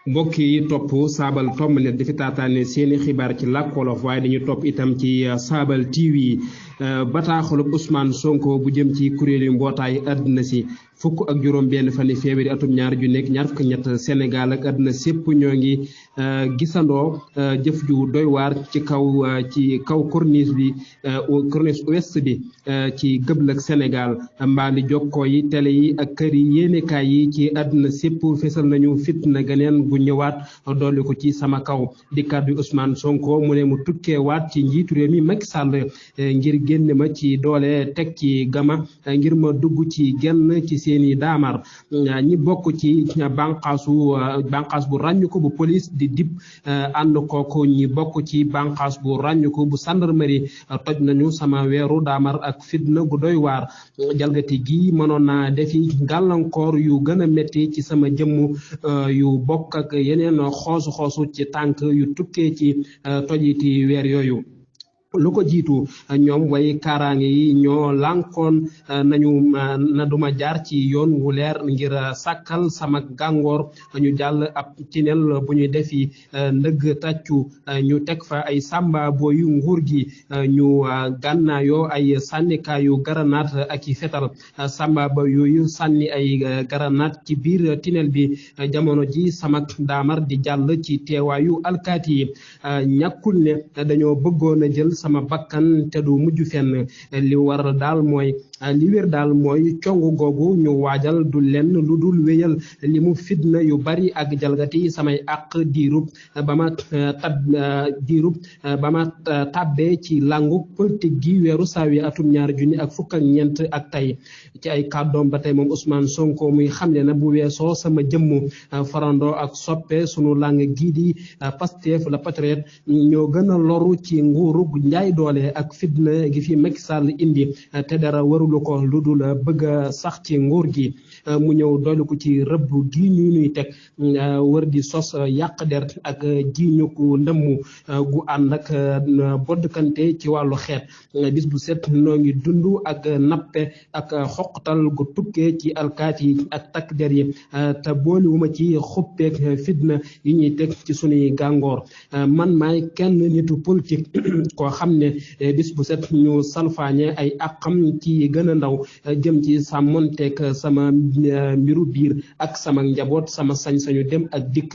mbokk yi topp saabal tombalet di fi taataane seeni xibaar ci làkk wolof waaye dañu topp itam ci saabal TV bataaxalub Ousmane Sonko bu jëm ci kuréelu mbootaay àdduna si fukk ak juróom benn fani février atum ñaar ju nekk ñaar fukk ñett Sénégal ak àdduna sépp ñoo ngi gisandoo jëf ju doy waar ci kaw corniche bi corniche ouest bi ci gëbl ak Sénégal mbaali jokkoo yi télé yi ak kër yi yéenekaay yi ci àdduna sépp fesal nañu fitna ganeen gu ñëwaat dolli ko ci sama kaw di kàddu Ousmane Sonko mu ne mu tukkee waat ci njiitu réew mi Macky Sall ngir génn ma ci doole teg ci gama ngir ma dugg ci genn ci seeni daamar ñi bokk ci bànqaas bu ràññ ko bu police di dip ànd kooku ñi bokk ci bànqaas bu ràññ ko bu gendarmerie toj nañu sama weeru daamar ak fitna gu doy waar jalgati gi mënoon naa defi gàllankoor yu gën a metti ci sama jëmm yu bokk ak yeneen xoosu ci tànk yu tukkee ci tojiti weer yooyu lu ko jiitu ñoom way kaaraange yi ñoo lànkoon nañu na duma jaar ci yoon wu leer ngir sàkkal sama gàngoor ñu jàll ab tinel bu ñuy defi ndëgg tàccu ñu teg fa ay sàmba booyu nguur gi ñu gànnaayoo ay sànnikaayu garanaat ak i fetal sàmba ba yooyu sànni ay garanaat ci biir tinel bi jamono ji sama daamar di jàll ci teewaayu alkaati yi ñàkkul ne dañoo bëggoon a jël sama bakkan te du mujj fenn li wér daal mooy congu googu ñu waajal du lenn lu dul wéyal li mu fitna yu bari ak jalgati samay àq diirub ba ma tàbbee ci langu politique gi weeru saawi atum 2024 ak tey ci ay kàddoom ba tey moom Ousmane Sonko muy xamle na bu weesoo sama jëmm farandoo ak soppe sunu lang gii di Pastef la Patriote ñoo gën a loru ci nguuru njaay doole ak fitna gi fi Macky Sall indi te dara warulu ko lu dul bëgg a sax ci nguur gi mu ñëw doolu ko ci rëbb gi ñuy teg wër di sos yàq der ak jiiñu ko ndëmm gu ànd ak boddkante ci wàllu xeet bis bu set noo ngi dund ak nappe ak xoqtal gu tukkee ci alkaati yi ak takk der yi te booliwuma ci xuppeek fitna yi ñuy teg ci sunuy gàngoor man maay kenn nitu politique koo xam ne bis bu set ñu salfaañe ay àqam ci gën a ndaw jëm ci sàmmonteeg sama mbiru biir ak sama njaboot sama sañ-sañu dem ak dikk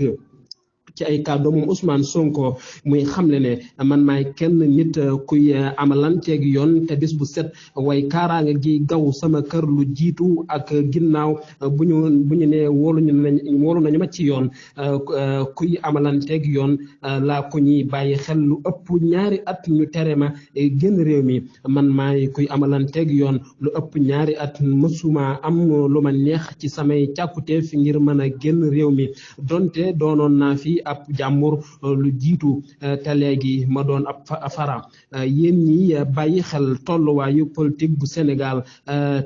ci ay kàddu moom Ousmane Sonko muy xamle ne man maay kenn nit kuy amalanteeg yoon te bis bu set way kaaraange gi gaw sama kër lu jiitu ak ginnaaw bu ñu ne wóolu nañu ma ci yoon kuy amalanteeg yoon laa ko ñuy bàyyi xel lu ëpp ñaari at ñu tere ma génn réew mi man maay kuy amalanteeg yoon lu ëpp ñaari at mësuma am lu ma neex ci samay càkkuteef ngir mën a génn réew mi donte doonoon naa fi ab jàmbur lu jiitu te léegi ma doon ab fara yéen ñi bàyyi xel tolluwaayu politique bu Sénégal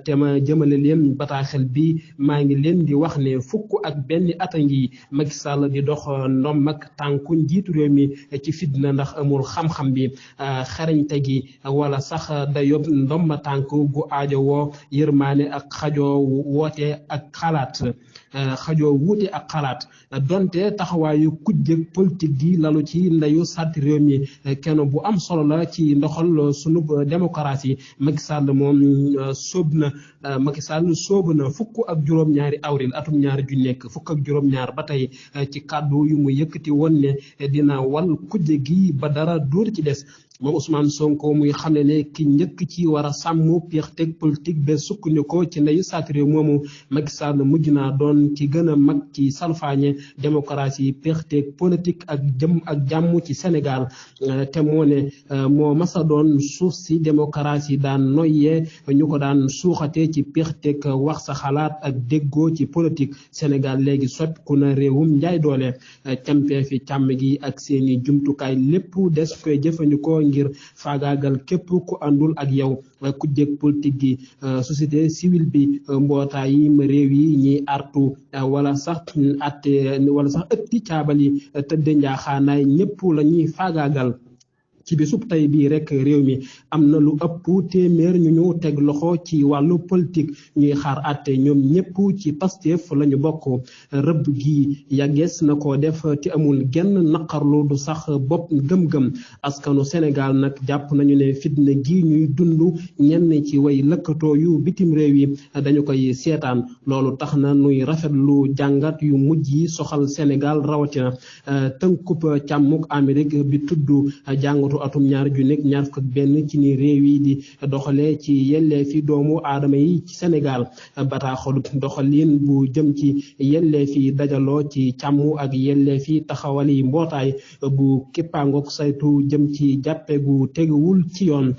te ma jëmale leen bataaxel bi maa ngi leen di wax ne fukk ak benn at a ngi Macky Sall di dox ndom ak tànku njiitu réew mi ci fitna ndax amul xam-xam bi xarañte gi wala sax dayob ndom tànk gu aajo woo yërmaane ak xajoo wuute ak xalaat donte taxawaayu kujjeg politique gi lalu ci ndeyu sàtti réew mi kenn bu am solo la ci ndoxal sunu démocratie Macky Sall moom sóob na fukk ak juróom-ñaari avril atum 2000 fukk ak juróom-ñaar ba tey ci kàddu yu mu yëkkati woon ne dina wal kujje gi ba dara dóor ci des moom Ousmane Sonko muy xamle ne ki njëkk ci war a sàmm peexteeg politique ba sukkandikoo ci ndeyu sàtti réew moomu Macky Sall mujj naa doon ki gën a mag ci salfaañe démocratie peexteeg politique ak jàmm ci Sénégal te moo ne moo masa doon suuf si démocratie daan noyyee ñu ko daan suuxate ci peexteeg wax sa xalaat ak déggoo ci politique Sénégal léegi soppiku na réewum njaay doole campee fi càmm gi ak seeni jumtukaay lépp des koy jëfandikoo ngir faagaagal képp ku àndul ak yow ku jég politique gi société civile bi mbootaay yi réew yi ñiy artu wala sax ëtti caabal yi tëdde njaaxaanaay ñëpp la ñuy faagaagal ci bisub tey bii rek réew mi am na lu ëpp téeméer ñu teg loxo ci wàllu politique ñuy xaar àtte ñoom ñëpp ci Pastef la ñu bokk. rëbb gi yàggees na ko def te amul genn naqarlu du sax bopp gëm-gëm askanu Sénégal nag jàpp nañu ne fitna gi ñuy dund ñenn ci way lëkkatoo yu bitim réew yi dañu koy seetaan loolu tax na nuy rafetlu jàngat yu mujj yi soxal Sénégal rawatina tënkub càmmuk Amérique bi tudd jàngatu atum 2021 ci ni réew yi di doxalee ci yelleefi doomu aadama yi ci Sénégal bataaxalu doxalin bu jëm ci yelleefi dajaloo ci càmm ak yelleefi taxawali mbootaay bu képpaangook saytu jëm ci jàppe gu teguwul ci yoon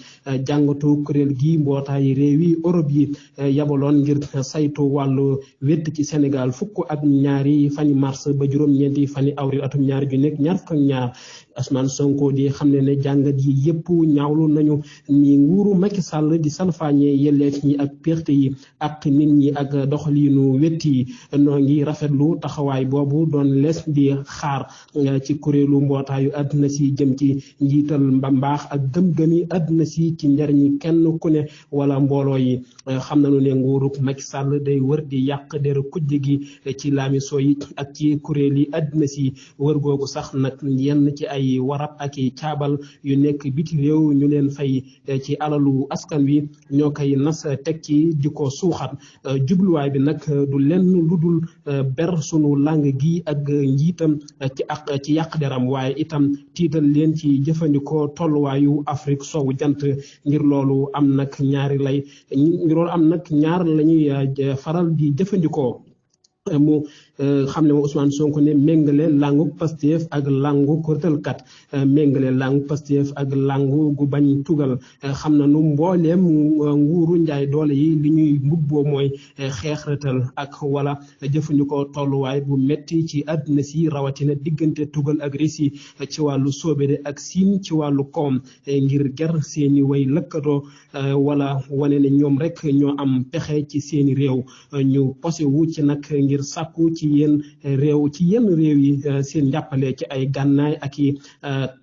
jàngatu kuréel gi mbootaay réewi Europe yi yabaloon ngir saytu wàllu wét ci Sénégal fukk ak ñaari fani mars ba juróom-ñeenti fani avril atum 2022 Ousmane Sonko di xam ne jàngat yi yëpp ñaawlu nañu ni nguuru Macky Sall di salfaañe yelleef ñi ak perte yi ak nit ñi ak doxaliinu wetti yi noo ngi rafetlu taxawaay boobu doon lees di xaar ci kuréelu mbootaayu àdduna si jëm ci njiital mbaax ak gëm-gëmi àdduna si ci njariñi kenn ku ne wala mbooloo yi xam nañu ne nguuru Macky Sall day wër di yàq deru kujje gi ci laamiso yi ak ci kuréel yi àdduna si wër googu sax nag yenn ci ay warab ak i caabal yu nekk biti réew ñu leen fay ci alalu askan wi ñoo koy nas teg ci di ko suuxat jubluwaay bi nag du lenn lu dul ber sunu lang gi ak njiitam ci yàq deram waaye itam tiital leen ci jëfandikoo tolluwaayu Afrique sowu jant ngir loolu am nag ñaar lañuy faral di jëfandikoo mu xam ne moom Ousmane Sonko ne méngale langu Pastef ak langu kortalkat méngale langu Pastef ak langu gu bañ tugal xam na nu mbooleem nguuru njaay doole yi li ñuy mbubboo mooy xeex rëtal ak wala jëfandikoo tolluwaay bu metti ci àdduna si rawatina diggante tugal ak Russie ci wàllu soobede ak Siin ci wàllu koom ngir ger seeni way lëkkatoo wala wane ne ñoom rek ñoo am pexe ci seeni réew ñu posewu ci nag ngir sàkku ci yenn réew yi seen jàppale ci ay gànnaay ak i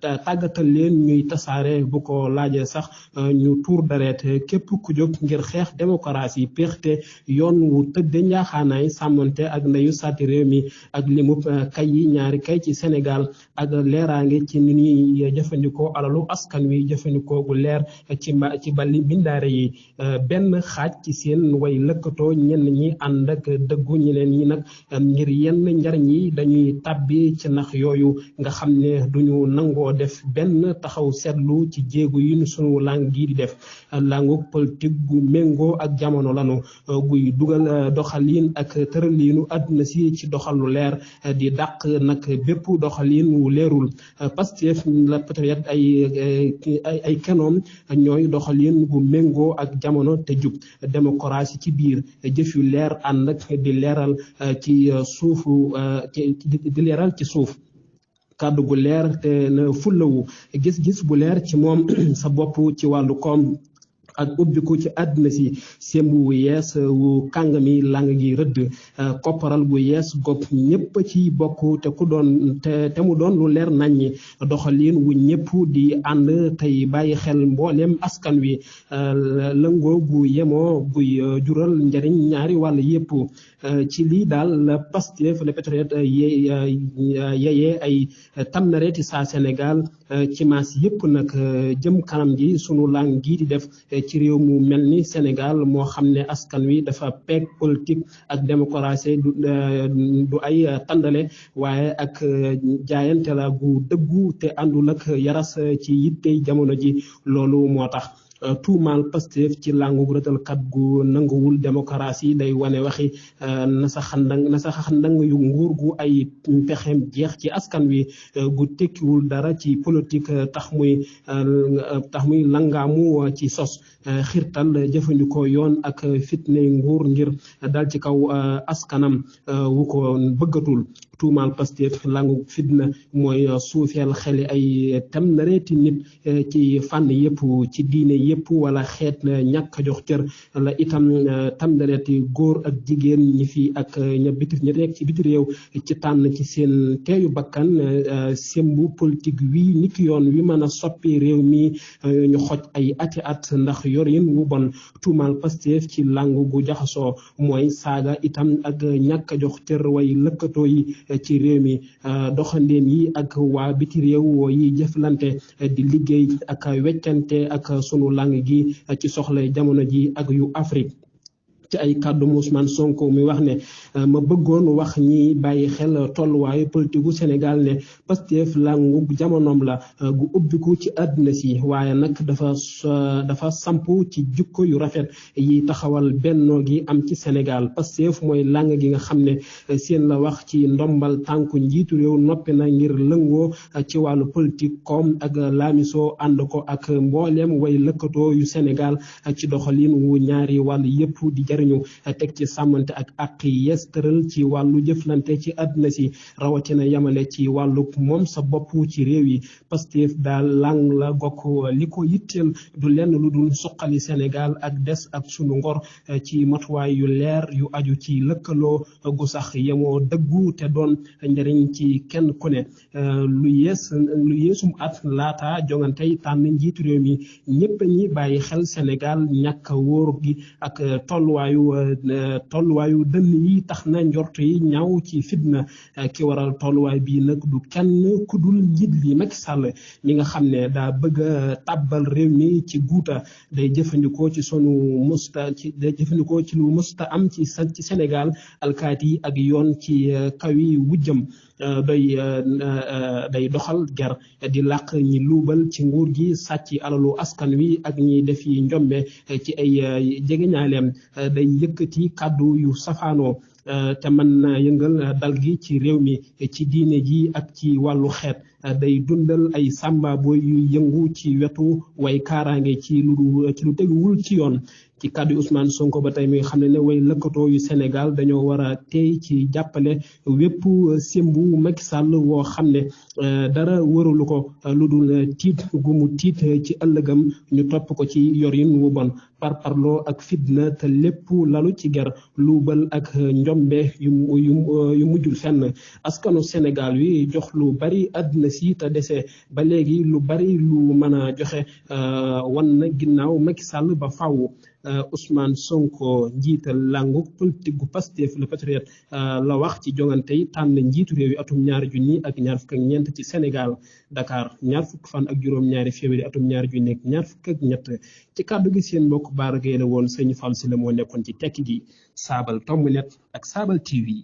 tàggatal leen ñuy tasaare bu ko laajee sax ñu tuur dareet képp ku jóg ngir xeex démocratie péexte yoon wu tëdde njaaxaanaay sàmmonte ak ndeyu sàtti réew mi ak limub kay yi ñaari kay ci Sénégal ak leeraange ci ni ñuy jëfandikoo alalu askan wi jëfandikoo gu leer ci bali bindaare yi benn xaaj ci seen way lëkkatoo ñenn ñi ànd ak dëggu ñeneen ñi nag ngir yenn njariñ yi dañuy tàbbi ci nax yooyu nga xam ne duñu nangoo def benn taxaw seetlu ci jéegu yi sunu lang gii di def langu politique gu méngoo ak jamono lanu guy dugal doxalin ak tëraliinu àdduna si ci doxalu leer di dàq nag bépp doxalin wu leerul Pastef la peut-être ay kenoom ñooy doxalin gu méngoo ak jamono te jub démocratie ci biir jëf yu leer ànd ak di leeral ci suufu di leeral ci suuf kàddu gu leer te na fullawu gis-gis bu leer ci moom sa bopp ci wàllu koom ak ubbiku ci àdduna si semb wu yees wu kàngami lang gi rëdd kopparal gu yees gopp ñëpp ci bokk te mu doon lu leer naññi doxalin wu ñëpp di ànd tey bàyyi xel mboolem askan wi lëngoo gu yemoo guy jural njariñ ñaari wàll yëpp ci lii daal la Pastef le patriote yeyee ay tamnareeti saa Sénégal ci maas yëpp nag jëm kanam ji sunu lang gi di def ci réew mu mel ni Sénégal moo xam ne askan wi dafa peeg politique ak démocratie du ay tàndale waaye ak jaayante la gu dëggu te àndul ak yaras ci yittey jamono ji loolu moo tax tuumaal Pastef ci langu rëtalkat gu nanguwul démocratie day wane waxi nasaxandang yu nguur gu ay pexem jeex ci askan wi gu tekkiwul dara ci politique tax muy langaamu ci sos xirtal jëfandikoo yoon ak fitne nguur ngir dal ci kaw askanam wu ko bëggatul tuumaal Pastef langu fitna mooy suufeel xeli ay tam nareeti nit ci fànn yëpp ci diine yëpp wala xeet ñàkk a jox cër la itam tam nareeti góor ak jigéen ñi fi ak ña nekk ci biti réew ci tànn ci seen teeyu bakkan sembu politique wi niki yoon wi mën a soppi réew mi ñu xoj ay ati at ndax yorin wu bon tuumaal Pastef ci langu gu jaxasoo mooy saaga itam ak ñàkk a jox cër way lëkkatoo yi ci réew mi doxandéem yi ak waa biti réew yi jëflante di liggéey ak weccante ak sunu lang gi ci soxlay jamono ji ak yu Afrique ci ay kàddu Ousmane Sonko mi wax ne ma bëggoon wax ñi bàyyi xel tolluwaayu politique gu Sénégal ne Pastef langu jamonoom la gu ubbiku ci àdduna si waaye nag dafa sampu ci jukko yu rafet yi taxawal bennoo gi am ci Sénégal Pastef mooy lang gi nga xam ne seen la wax ci ndombal tànku njiitu réew noppi na ngir lëngoo ci wàllu politique comme ak laamiso ànd ko ak mbooleem way lëkkatoo yu Sénégal ci doxalin wu ñaari wàll yépp di ñu teg ci sàmmante ak àq yees tëral ci wàllu jëflante ci àdduna si rawatina yamale ci wàllu moom sa bopp ci réew yi Pastef daal lang la gokk li ko yitteel du lenn lu dul suqali Sénégal ak des ak sunu ngor ci matuwaay yu leer yu aju ci lëkkaloo gu sax yemoo dëggu te doon njëriñ ci kenn ku ne lu yeesum at laata jongantey tànn njiitu réew mi ñëpp ñi bàyyi xel Sénégal ñàkk wóor gi ak tolluwaayu dënn yi tax na njort yi ñaaw ci fitna ki waral tolluwaay bii nag du kenn ku dul njiit li Macky Sall mi nga xam ne daa bëgg a tàbbal réew mi ci guuta day jëfandikoo ci lu musta am ci Sénégal alkaati yi ak yoon ci kawi wujjam day doxal ger di làq ñi luubal ci nguur gi sàcc alalu askan wi ak ñi def yi njombe ci ay jegeñaaleem day yëkkati kàddu yu safaanoo te mën na yëngal dal gi ci réew mi ci diine ji ak ci wàllu xeet day dundal ay sàmba boy yu yëngu ci wetu way kaaraange ci lu teguwul ci yoon ci kàddu Ousmane Sonko ba tey mi nga xam ne way lëkkatoo yu Sénégal dañoo war a tey ci jàppale wépp sembu Macky Sall woo xam ne dara wëralu ko lu dul tiit gu mu tiit ci ëllëgam ñu topp ko ci yorin wu bon parparloo ak fitna te lépp lalu ci ger luubal ak njombe yu mujjul fenn askanu Sénégal wi jox lu bari àddina si te dese ba léegi lu bari lu mën a joxe wan na ginnaaw Macky Sall ba faaw Ousmane Sonko njiital langu politique gu Pastef le patriote la wax ci jongante yi tànn njiitu réew yi atum 2024 ci Sénégal Dakar 20 fan ak juróom-ñaari février atum 2023 ci kàddu gi seen mbokk Bara Gaye la woon sëñ Fall si la moo nekkoon ci tekki gi Saabal Tomb Net ak Saabal TV